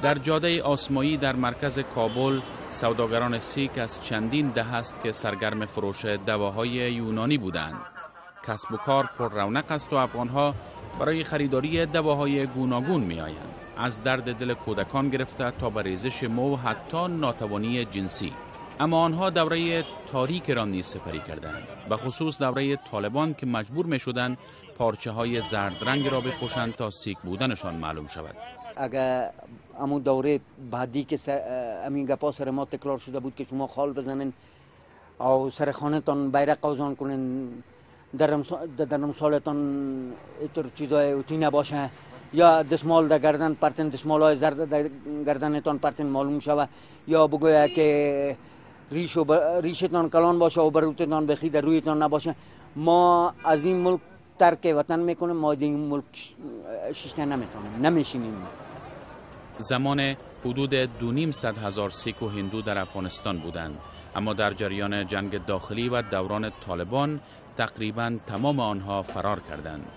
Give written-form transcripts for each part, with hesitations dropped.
در جاده آسمایی در مرکز کابل سوداگران سیک از چندین ده است که سرگرم فروش دواهای یونانی بودند. کسب و کار پر رونق است و افغانها برای خریداری دواهای گوناگون می آیند. از درد دل کودکان گرفته تا به ریزش مو و حتی ناتوانی جنسی. اما آنها دوره تاریک را نیز سپری کردند، به خصوص دوره طالبان که مجبور می شدند پارچه های زرد رنگ را بپوشند تا سیک بودنشان معلوم شود. اگر امون دوره بعدی که امین گپا سر ما تکرار شده بود که شما خال بزنین او سر خانه‌تان بیرق آویزان کنین، در رمسالتان اینطور چیزای اوتی نباشه، یا دستمال در گردن پرتن، دستمال های زرد در گردنتان پرتن معلوم شوه، یا بگویه که ریشتان کلان باشه و بروتتان بخی در رویتان نباشه. ما از این ملک ترک وطن میکنیم، ما این ملک شیشته نمیتونیم، نمیشینیم. زمان حدود 250,000 سیک و هندو در افغانستان بودند، اما در جریان جنگ داخلی و دوران طالبان تقریبا تمام آنها فرار کردند.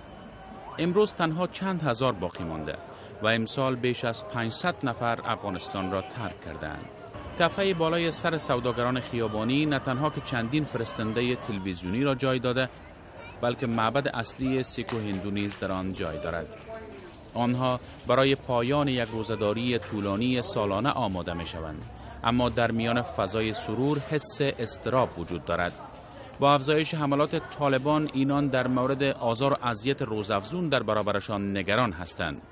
امروز تنها چند هزار باقی مانده و امسال بیش از 500 نفر افغانستان را ترک کردند. تپه بالای سر سوداگران خیابانی نه تنها که چندین فرستنده تلویزیونی را جای داده، بلکه معبد اصلی سیک و هندو نیز در آن جای دارد. آنها برای پایان یک روزه‌داری طولانی سالانه آماده می شوند، اما در میان فضای سرور حس اضطراب وجود دارد. با افزایش حملات طالبان، اینان در مورد آزار و اذیت روزافزون در برابرشان نگران هستند.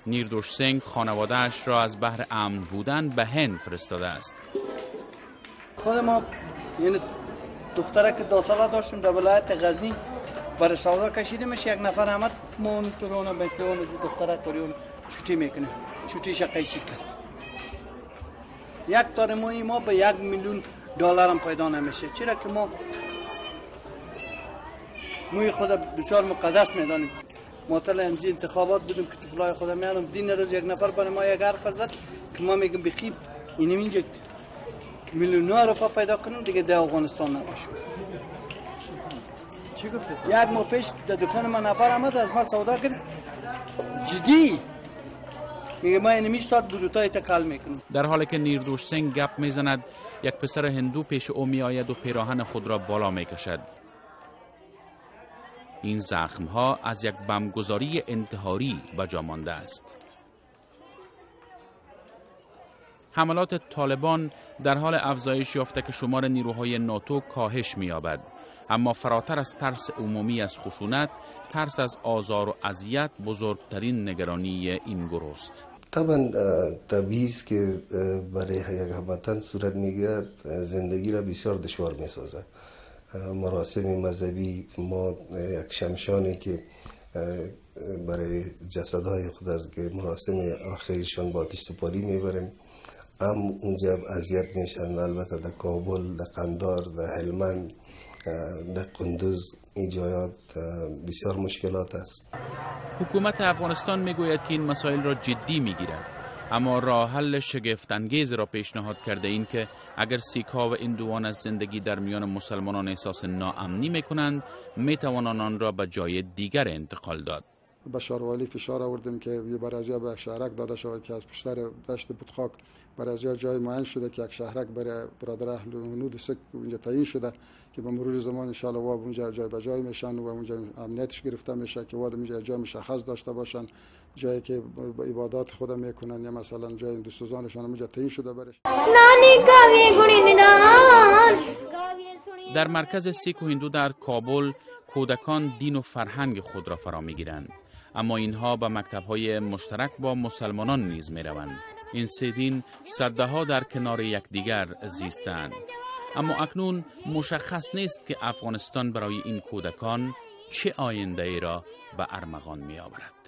نیردوش سینگ خانواده‌اش را از بهر امن بودن به هند فرستاده است. خود ما یعنی دختره که 2 ساله داشتیم در ولایت غزنی برای سودا کشیدیمش، یک نفر آمد ما اون به دختره کریون چوتی میکنه، چوتیش قیچی کرد. یک تار موی ما به 1 میلیون دلار هم پیدا نمیشه، چرا که ما موی خود بسیار مقدس میدانیم. ما تا امروز انتخابات بودیم که طفلای خود میانم دین روز یک نفر برای ما یک حرف زد که ما میگم بخیب اینم اینجا میلیون رو پیدا کنیم دیگه در افغانستان نباشه. چی گفتی؟ یک ماه پیش در دکان من نفر آمد از ما سودا کرد، جدی میگه ما اینمی ساعت بروتای تکال میکنم. در حالی که نیردوش سینگ گپ میزند، یک پسر هندو پیش او میآید و پیراهن خود را بالا میکشد. این زخم ها از یک بمبگذاری انتحاری به جا مانده است. حملات طالبان در حال افزایش یافته که شمار نیروهای ناتو کاهش می‌یابد، اما فراتر از ترس عمومی از خشونت، ترس از آزار و اذیت بزرگترین نگرانی این گروه است. طبعا طبیعی است که برای یک هموطن صورت میگیرد زندگی را بسیار دشوار میسازد. مراسم مذهبی ما یک شمشانی که برای جسدهای خود که مراسم آخریشان با آتش سپاری میبریم، هم اونجا اذیت میشن. البته در کابل، در قندار، در هلمند، در قندوز این جایات بسیار مشکلات است. حکومت افغانستان میگوید که این مسائل را جدی میگیرد، اما راه حل شگفت انگیز را پیشنهاد کرده، این که اگر سیک‌ها و هندوان از زندگی در میان مسلمانان احساس ناامنی میکنند، میتوانند آن را به جای دیگر انتقال داد. به شاروالی فشار آوردیم که برای به شهرک داده شود که از پشتر دشت بودخاک برای جای معین شده که یک شهرک برای برادر اهل هنود و سک اونجا تعیین شده که به مرور زمان ان شاء الله اونجا جای به جای میشن و اونجا امنیتش گرفته میشه که واد اونجا جای مشخص داشته باشن، جایی که عبادات خود میکنن یا مثلا جای دوستانشان اونجا تعیین شده برش. در مرکز سیک و هندو در کابل کودکان دین و فرهنگ خود را فرا میگیرند، اما اینها به مکتب‌های مشترک با مسلمانان نیز می‌روند. این سه دین سده‌ها در کنار یکدیگر زیستند، اما اکنون مشخص نیست که افغانستان برای این کودکان چه آینده‌ای را به ارمغان می‌آورد.